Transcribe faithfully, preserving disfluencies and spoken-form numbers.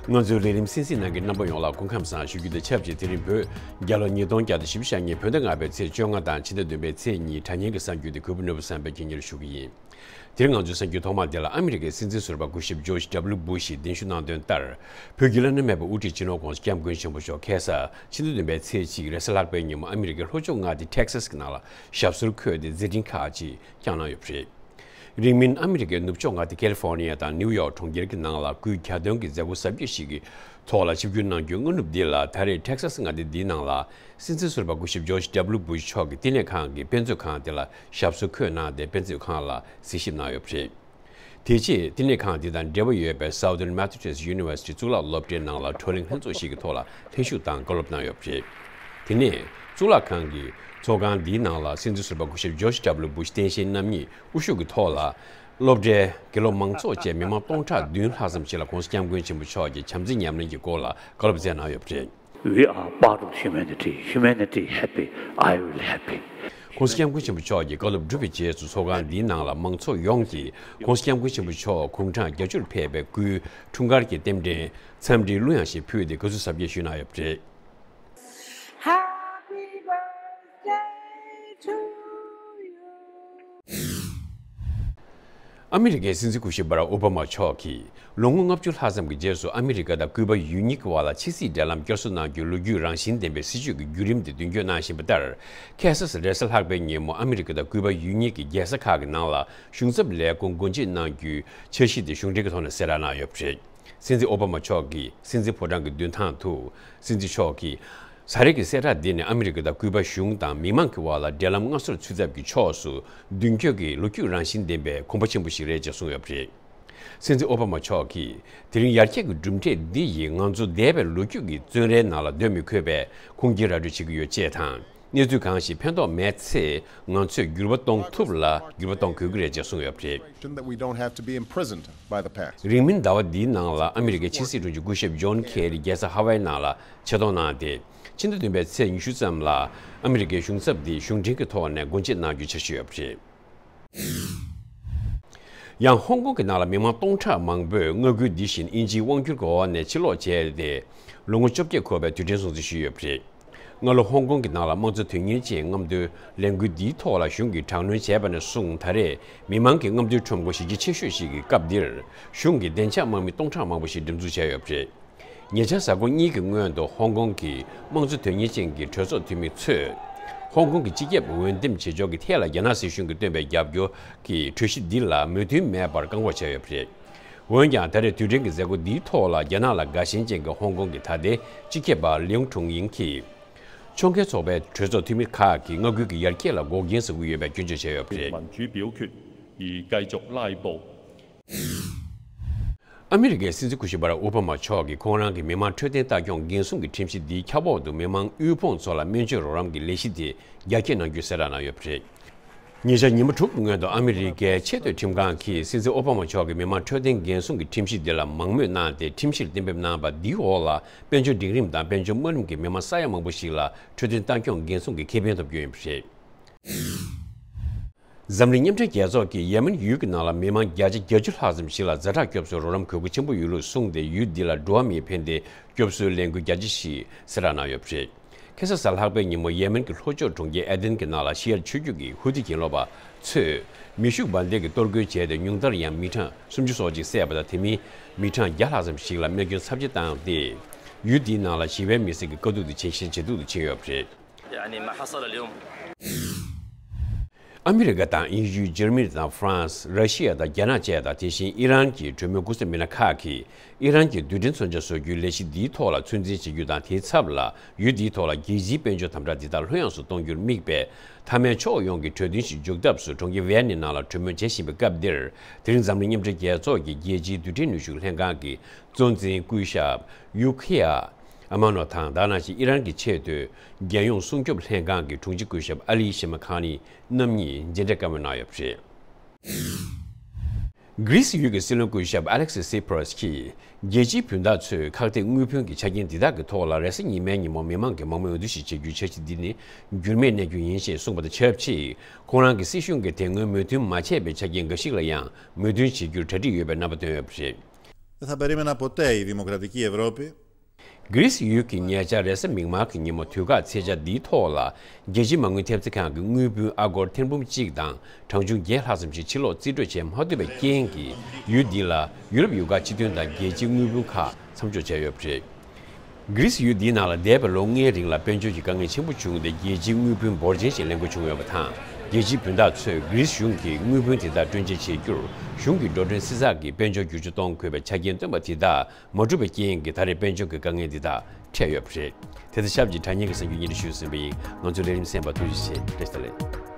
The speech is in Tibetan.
ང་ཚོའི་ལས་རིམ་གསན་གཟིགས་གནང་མཁན་རྣམ་པ་ཡོངས་ལ་སྐུ་ཁམས་བཟང་ཞུ་རྒྱུ་དང་ཆབས་ཅིག་དེ་རིང་བོད་རྒྱལ་ལོ་ཉིས་སྟོང་བརྒྱ་དང་བཞི་བཅུ་ཞེ་གཉིས་བོད་ཟླ་ལྔ་པའི་ཚེས་བཅོ་ལྔ་དང་ཕྱི་ཟླ་བདུན་པའི་ཚེས་གཉིས་དྲ་བརྙན་གྱི་གསར་འགྱུར་དེ་གུས་པ་ནོར་བུ་བསམ་འཕེལ་གྱིས་སྙན་སྒྲོན་ཞུ་གི་ཡིན། དེ་རིང་ང་ཚོའི་གསར་འགྱུར་ཐོག་མ་དེ་ལ་ཨ་མི་རི་ཀའི་སྲིད་འཛིན་ཟུར་པ་སྐུ་ཞབས་ཇོརྗ་ཌབ་ལུ་བུ་ཤིས་གདན་ཞུ་གནང་དོན་ལྟར། བོད་ཀྱི་བླ་ན་མེད་པའི་དབུ་ཁྲིད་སྤྱི་ནོར་༸གོང་ས་༸སྐྱབས་མགོན་ཆེན་པོ་མཆོག་ཁ་སང་ཕྱི་ཟླ་བདུན་པའི་ཚེས་གཅིག་རེས་གཟའ་ལྷག་པའི་ཉིན་མོ་ཨ་མི་རི་ཀའི་ལྷོ་ཕྱོགས་མངའ་སྡེ་ཊེག་སཱས་ཀྱི་ནང་ལ་ཞབས་སོར་འཁོད་དེ་མཛད་འཕྲིན་ཁག་ཅིག་བསྐྱངས་གནང་ཡོད་པ་རེད། རིང་མིན་ཨ་མི་རི་ཀའི་ནུབ་ཕྱོགས་མངའ་སྡེ་ཀལ་ལི་ཧྥོར་ནི་ཡ་དང་ནིའུ་ཡོག་གྲོང་ཁྱེར་གྱི་ནང་ལ་སྐུའི་གྱ་སྟོན་གྱི་མཛད་སྒོ་གཟབ་རྒྱས་ཤིག་གི་ཐོག་ལ་ཆིབས་བསྒྱུར་གནང་རྒྱུའི་སྔ་ནུབ་འདི་ལ་ད་རེས་ཊེག་སཱས་མངའ་སྡེ་འདིའི་ནང་ལ་སྲིད་འཛིན་ཟུར་པ་སྐུ་ཞབས་ཇོརྗ་ཌབ་ལུ་བུ་ཤི་མཆོག་གིས་བསྟི་གནས་ཁང་གི་དཔེ་མཛོད་ཁང་དེ་ལ་ཞབས་སོར་འཁོད་གནང་སྟེ་དཔེ་མཛོད་ཁང་ལ་གཟིགས་ཞིབ་གནང་ཡོད་པ་རེད། དེ་རྗེས་བསྟི་གནས་ཁང་འདི་དང་འབྲེལ་བ་ཡོད་པའི་Southern Methodist University གཙུག་ལག་སློབ་གྲྭའི་ནང་ལ་བགྲོ་གླེང་ལྷན་ཚོགས་ཤིག་གི་ཐོག་ལ་ལྷན་ཞུགས་དང་བཀའ་སློབ་གནང་ཡོད་པ་རེད། དེ་ནས་གཙུག་ལག་ཁང་གི་ཚོགས་ཁང་འདིའི་ནང་ལ་སྲིད་འཛིན་ཟུར་པ་སྐུ་ཞབས་ཇོརྗ་ཌབ་ལུ་བུ་ཤི་སྟངས་དཔྱལ་རྣམ་གཉིས་དབུ་བཞུགས་ཀྱི་ཐོག་ལ། སློབ་གྲྭའི་དགེ་སློབ་མང་ཚོགས་བཅས་མི་མང་སྟོང་ཕྲག་བདུན་ལྷག་ཙམ་ཞིག་ལ་༸གོང་ས་༸སྐྱབས་མགོན་ཆེན་པོ་མཆོག་གི་བྱམས་བརྩེ་ཉམས་ལེན་གྱི་སྐོར་ལ་བཀའ་སློབ་སྩལ་གནང་ཡོད་པ་རེད། We are part of humanity. Humanity happy. I will happy. ༸གོང་ས་༸སྐྱབས་མགོན་ཆེན་པོ་མཆོག་གི་བཀའ་སློབ་གྲུབ་པའི་རྗེས་སུ་ཚོགས་ཁང་འདིའི་ནང་ལ་མང་ཚོགས་ཡོངས་ཀྱིས་༸གོང་ས་༸སྐྱབས་མགོན་ཆེན་པོ་མཆོག་གུང་གྲངས་བརྒྱད་ཅུར་ཕེབས་པའི་སྐུའི་འཁྲུངས་སྐར་གྱི་རྟེན་འབྲེལ་འཚམས་འདྲིའི་གླུ་དབྱངས་ཤིག་ཕུལ་ཏེ་དགའ་བསུ་གཟབ་རྒྱས་ཞུས་གནང་ཡོད་པ་རེད། Happy birthday to you. ཨ་མི་རི་ཀའི་སྲིད་འཛིན་སྐུ་ཞབས་བྷ་རག་ཨོ་བྷ་མ་མཆོག་གིས་ལོ་ངོ་ལྔ་བཅུ་ལྷག་ཙམ་གྱི་རྗེས་སུ་ཨ་མི་རི་ཀ་དང་ཀུའུ་པ་ཡུལ་གཉིས་ཀྱི་བར་ལ་ཕྱི་སྲིད་འབྲེལ་ལམ་བསྐྱར་གསོ་གནང་རྒྱུའི་ལོ་རྒྱུས་རང་བཞིན་ལྡན་པའི་སྲིད་བྱུས་ཀྱི་བརྒྱུད་རིམ་དེ་མདུན་སྐྱོད་གནང་བཞིན་པ་ལྟར། ཁ་སང་རེས་གཟའ་ལྷག་པའི་ཉིན་མོ་ཨ་མི་རི་ཀ་དང་ཀུའུ་པ་ཡུལ་གཉིས་ཀྱི་རྒྱལ་ས་ཁག་གི་ནང་ལ་གཞུང་ཚབ་ལས་ཁུངས་སྒོ་འབྱེད་གནང་རྒྱུའི་འཆར་གཞི་དེ་གཞུང་འབྲེལ་གྱི་ཐོག་ནས་གསལ་བསྒྲགས་གནང་ཡོད་པ་རེད། སྲིད་འཛིན་ཨོ་བྷ་མ་མཆོག་གིས་སྲིད་འཛིན་ཕོ་བྲང་གི་མདུན་ཐང་དུ། སྲིད་འཛིན་མཆོག་གིས། ད་རེས་ཀྱི་གསལ་བསྒྲགས་འདི་ནི་ཨ་མི་རི་ཀ་དང་ཀུའུ་པ་གཞུང་དང་མི་མང་གི་བར་ལ་འབྲེལ་ལམ་སྔར་སྲོལ་ཚུད་ཐབས་ཀྱི་ཕྱོགས་སུ་མདུན་སྐྱོད་ཀྱི་ལོ་རྒྱུས་རང་བཞིན་ལྡན་པའི་གོམ་པ་ཆེན་པོ་ཞིག་རེད་ཅེས་གསུངས་ཡོད་པ་རེད། སྲིད་འཛིན་ཨོ་བྷ་མ་མཆོག་གིས་དེ་རིང་ཡར་རྒྱས་ཀྱི་གྲུབ་འབྲས་འདི་ཡིས་ང་ཚོ་འདས་པའི་ལོ་རྒྱུས་ཀྱི་བཙོན་རའི་ནང་ལ་སྡོད་མི་དགོས་པའི་ཁུངས་སྐྱེལ་ར་སྤྲོད་བྱེད་ཀྱི་ཡོད་ཅེས་དང་། གནས་ཚུལ་གང་ཞིག་ཕན་ཐོགས་མེད་ཚེ་ང་ཚོས་འགྱུར་བ་གཏོང་ཐུབ་ལ་འགྱུར་བ་གཏོང་དགོས་ཀྱི་རེད་ཅེས་གསུངས་ཡོད་པ་རེད། That we don't have to be imprisoned by the past. རིང་མིན་ཟླ་བ་འདིའི་ནང་ལ་ཨ་མི་རི་ཀའི་ཕྱི་སྲིད་དྲུང་ཆེ་སྐུ་ཞབས་ཇོན་ཁེ་རི་རྒྱལ་ས་ཧ་ཝའི་ནང་ལ་ཆེད་གཏོང་གནང་སྟེ། ཕྱི་ཟླ་བདུན་པའི་ཚེས་ཉི་ཤུ་ཙམ་ལ་ཨ་མི་རི་ཀའི་གཞུང་ཚབ་འདི་གཞུང་འབྲེལ་གྱི་ཐོག་ནས་སྒོ་འབྱེད་གནང་རྒྱུའི་འཆར་གཞི་ཡོད་པ་རེད། ཡང་ཧོང་ཀོང་གི་ནང་ལ་མི་མང་སྟོང་ཕྲག་མང་པོས་མངའ་ཁུལ་འདི་བཞིན་དབྱིན་ཇིའི་དབང་སྒྱུར་གྱི་འོག་ནས་ཕྱིར་ལོག་བྱས་ཏེ། ལོ་ངོ་བཅོ་བརྒྱད་འཁོར་བའི་དུས་དྲན་སྲུང་བརྩི་ཞུས་ཡོད་པ་རེད། སྔ་ལོ་ཧོང་ཀོང་གི་ནང་ལ་དམངས་གཙོ་དོན་གཉེར་ཅན་རྔམ་སྟོན་ལས་འགུལ་འདིའི་ཐོག་ལ་གཞུང་གིས་དྲག་གནོན་བྱས་པ་ནས་བཟུང་ད་རེས་མི་མང་གི་རྔམ་སྟོན་ཁྲོམ་སྐོར་གཞི་རྒྱ་ཆེ་ཤོས་ཤིག་གི་སྐབས་འདིར་གཞུང་གིས་བདེ་འཇགས་དམག་མི་སྟོང་ཕྲག་མང་པོ་ཞིག་འགྲེམས་འཛུགས་བྱས་ཡོད་པ་རེད། ཉེ་ཆར་གཟའ་འཁོར་གཉིས་ཀྱི་སྔོན་དུ་ཧོང་ཀོང་གི་དམངས་གཙོ་དོན་གཉེར་ཅན་གྱི་གྲོས་ཚོགས་འཐུས་མི་ཚོས་ཧོང་ཀོང་གི་སྤྱི་ཁྱབ་འོས་འདེམས་བྱེད་ཕྱོགས་ཀྱི་ཐད་ལ་རྒྱ་ནག་སྲིད་གཞུང་གིས་བཏོན་པའི་རྒྱབ་སྐྱོར་གྱི་གྲོས་གཞི་འདི་ལ་མོས་མཐུན་མེད་པར་བཀག་འགོག་བྱས་ཡོད་པ་རེད། འོན་ཀྱང་ད་རེས་དུས་དྲན་གྱི་མཛད་སྒོ་འདིའི་ཐོག་ལ་རྒྱ་ནག་ལ་དགའ་ཞེན་ཅན་གྱི་ཧོང་ཀོང་གི་ད་ལྟའི་སྤྱི་ཁྱབ་པ་ལིའུ་ཁྲུང་ཡིང་གིས། ཕྱོགས་འགལ་ཚོགས་པའི་གྲོས་ཚོགས་འཐུས་མི་ཁག་གིས་མངའ་ཁུལ་གྱི་ཡར་རྒྱས་ལ་འགོག་རྐྱེན་བཟོ་གི་ཡོད་པའི་སྐྱོན་བརྗོད་བྱས་ཡོད་པ་རེད། 满局表决以继续拉布。 ཨ་མི་རི་ཀའི་སྲིད་འཛིན་སྐུ་ཞབས་བྷ་རག་ཨོ་བྷ་མ་མཆོག་གིས་ཁོང་རང་གི་མི་དམངས་འཕྲོད་བསྟེན་ལྟ་སྐྱོང་འགན་སྲུང་གི་ཁྲིམས་གཞི་འདིའི་ཁྱབ་འོག་ཏུ་མི་དམངས་དབུལ་ཕོངས་ཚོ་ལ་སྨན་བཅོས་རོགས་རམ་གྱི་ལས་གཞི་དེ་རྒྱ་སྐྱེད་གནང་རྒྱུའི་གསལ་བསྒྲགས་གནང་ཡོད་པ་རེད། ཉེ་ཆར་ཉིན་མོ་དྲུག་གི་སྔོན་དུ་ཨ་མི་རི་ཀའི་ཆེས་མཐོའི་ཁྲིམས་ཁང་གིས་སྲིད་འཛིན་ཨོ་བྷ་མ་མཆོག་གི་མི་དམངས་འཕྲོད་བསྟེན་འགན་སྲུང་གི་ཁྲིམས་གཞི་འདི་ལ་མང་མོས་གནང་སྟེ་ཁྲིམས་གཞིར་གཏན་འབེབས་གནང་བ་འདིའི་འོག་ལ་དཔལ་འབྱོར་སྒྲིག་རིམ་དང་དཔལ་འབྱོར་དམའ་རིམ་གྱི་མི་དམངས་ས་ཡ་མང་པོ་ཞིག་ལ་འཕྲོད་བསྟེན་ལྟ་སྐྱོང་འགན་སྲུང་གི་ཁེ་ཕན་ཐོབ་རྒྱུ་ཡིན་པ་རེད། འཛམ་གླིང་མཉམ་འབྲེལ་རྒྱལ་ཚོགས་ཀྱིས་ཡེ་མེན་ཡུལ་གྱི་ནང་ལ་མི་མང་བརྒྱ་ཆ་བརྒྱད་ཅུ་ལྷག་ཙམ་ཞིག་ལ་ཛ་དྲག་སྐྱོབ་གསོའི་རོགས་རམ་དགོས་མཁོ་ཆེན་པོ་ཡོད་ལུགས་གསུངས་ཏེ། ཡུལ་འདི་ལ་འགྲོ་བ་མིའི་ཕན་བདེའི་སྐྱོབ་གསོའི་ལས་འགུལ་རྒྱ་ཆེ་ཞིག་གསལ་བསྒྲགས་གནང་ཡོད་པ་རེད། ཁ་སང་གཟའ་ལྷག་པའི་ཉིན་མོ་ཡེ་མེན་གྱི་ལྷོ་ཕྱོགས་གྲོང་ཁྱེར་ཨེ་དེན་གྱི་ནང་ལ་ཤི་ཡ་ཆོས་བརྒྱུད་ཀྱི་ཧུ་ཐི་གྱེན་ལོག་པ་ཚོས་མེ་ཤུགས་འབར་མདེལ་གྱིས་གཏོར་རྒོལ་བྱས་ཏེ། ཉུང་མཐར་ཡང་མི་གྲངས་སུམ་ཅུ་སོགས་ཅིག་བསད་པ་དང་། དེ་མིན་མི་གྲངས་བརྒྱ་ལྷག་ཙམ་ཞིག་ལ་རྨས་སྐྱོན་ཚབས་ཆེ་བཏང་སྟེ། ཡུལ་འདིའི་ནང་ལ་ཞི་བའི་མི་སེར་གྱི་དཀའ་སྡུག་དེ་ཇེ་ཞན་ཇེ་སྡུག་ཏུ་ཕྱིན་ཡོད་པ་རེད། يعني ما حصل اليوم. ཨ་མི་རི་ཀ་དང་དབྱིན་ཡུལ། འཇར་མ་ནི་དང་ཧྥ་རན་སི། ར་ཤི་ཡ་དང་རྒྱ་ནག་བཅས་དང་། དེ་བཞིན་ཨི་རན་གྱི་གྲོས་མོལ་སྐུ་སྲས་མི་སྣ་ཁག་གིས་ཨི་རན་གྱི་རྡུལ་ཕྲན་མཚོན་ཆ་བཟོ་རྒྱུའི་ལས་གཞི་འདིའི་ཐོག་ལ་ཚོད་འཛིན་བྱེད་རྒྱུ་དང་། དེའི་ཚབ་ལ་ཡུལ་འདིའི་ཐོག་ལ་རྒྱལ་སྤྱིའི་དཔལ་འབྱོར་དམ་དྲག་འདི་དག་ལྷོད་ཡངས་སུ་གཏོང་རྒྱུར་དམིགས་པའི་མཐའ་མའི་ཕྱོགས་ཡོངས་ཀྱི་གྲོས་མཐུན་ཞིག་འཇོག་ཐབས་སུ་གྲོང་ཁྱེར་ཝེ་ནི་ནང་ལ་གྲོས་མོལ་བྱེད་བཞིན་པའི་སྐབས་འདིར། དེ་རིང་འཛམ་གླིང་མཉམ་འབྲེལ་རྒྱལ་ཚོགས་ཀྱི་རྒྱལ་སྤྱིའི་རྡུལ་ཕྲན་ནུས་ཤུགས་ལྷན་ཁང་གི་གཙོ་འཛིན་སྐུ་ཞབས་ཡུ་ཁི་ཡ་ཨ་མ་ནོ་དང་། དེ་ནང་བཞིན་ཨི་རན་གྱི་ཆེས་མཐོའི་རྒྱལ་ཡོངས་སྲུང་སྐྱོབ་ལྷན་ཁང་གི་དྲུང་ཆེ་སྐུ་ཞབས་ཨ་ལི་ཤི་མ་ཁ་ནི་རྣམ་གཉིས་མཇལ་འཕྲད་བཀའ་མོལ་གནང་ཡོད་པ་རེད། གྷི་རི་སི་ཡུལ་གྱི་སྲིད་བློན་སྐུ་ཞབས་ཨ་ལེག་སི་སི་པ་ར་སི་གིས། རྒྱལ་སྤྱིའི་བུན་བདག་ཚོས་ཁག་ཐེག་དངུལ་བུན་གྱི་ཆ་རྐྱེན་འདི་དག་གི་ཐོག་ལ་རེས་གཟའ་ཉི་མའི་ཉིན་མོ་མི་མང་གི་མང་མོས་འོས་བསྡུ་ཞིག་བྱེད་རྒྱུའི་འཆར་གཞི་འདི་ནི་འགྱུར་མེད་གནས་རྒྱུ་ཡིན་ཞེས་གསུངས་པ་དང་ཆབས་ཅིག་ཁོང་རང་གི་སྲིད་གཞུང་གིས་དེ་སྔོན་མོས་མཐུན་མ་བྱས་པའི་ཆ་རྐྱེན་འགའ་ཞིག་ལ་ཡང་མོས་མཐུན་བྱེད་རྒྱུར་གྲ་སྒྲིག་ཡོད་པའི་རྣམ་པ་བཏོན་ཡོད་པ་རེད། Δεν θα περίμενα ποτέ η Δημοκρατική Ευρώπη གྷི་རི་སི་ཡུལ་གྱི་ཉེ་ཆར་རེས་གཟའ་མིག་དམར་གྱི་ཉིན་མོ་དུས་བཀག་ཚེས་ཆ་འདིའི་ཐོག་ལ། རྒྱལ་སྤྱིའི་མ་དངུལ་ཐེབས་རྩ་ཁང་གི་དངུལ་བུན་ཨ་སྒོར་ཐེར་འབུམ་གཅིག་དང་གྲངས་ཆུང་བརྒྱད་ལྷག་ཙམ་ཞིག་ཕྱིར་སློག་རྩིས་སྤྲོད་བྱེད་མ་ཐུབ་པའི་རྐྱེན་གྱིས། ཡུལ་འདི་ལ་ཡུ་རོབ་ཡུལ་ཁག་སྤྱི་མཐུན་དང་རྒྱལ་སྤྱིའི་དངུལ་བུན་ཁག་མཚམས་འཇོག་བྱས་ཡོད་པ་རེད། གྷི་རི་སི་ཡུལ་འདིའི་ནང་ལ་འདས་པའི་ལོ་ལྔའི་རིང་ལ་དཔལ་འབྱོར་གྱི་དཀའ་ངལ་ཆེན་པོ་བྱུང་སྟེ། རྒྱལ་སྤྱིའི་དངུལ་བུན་འབོར་ཆེན་ཞིག་ལེན་དགོས་བྱུང་ཡོད་པ་དང་། རྒྱལ་སྤྱིའི་བུན་བདག་ཚོས་གྷི་རི་སི་གཞུང་གིས་དངུལ་བུན་དེ་དག་སྤྲོད་འཇལ་བྱེད་རྒྱུར་གཞུང་གི་འགྲོ་གྲོན་བསྲི་ཚགས་ཀྱིས་དཔལ་འབྱོར་བསྒྱུར་བཅོས་གཏོང་དགོས་པའི་ཆ་རྐྱེན་བཏོན་པ་དེ་དག་མ་འགྲུབ་པའི་རྐྱེན་གྱིས། ད་རེས་དཔལ་འབྱོར་གྱི་དཀའ་ངལ་འདི་དག་འཕྲད་ཡོད་པ་རེད། དེ་དང་ཆབས་ཅིག་དྲ་བརྙན་གྱི་གསར་འགྱུར་སྙན་སྒྲོན་ཞུས་ཟིན་པ་ཡིན། ང་ཚོའི་ལས་རིམ་གསན་པར་ཐུགས་རྗེ་ཆེ། བཀྲ་ཤིས་བདེ་ལེགས།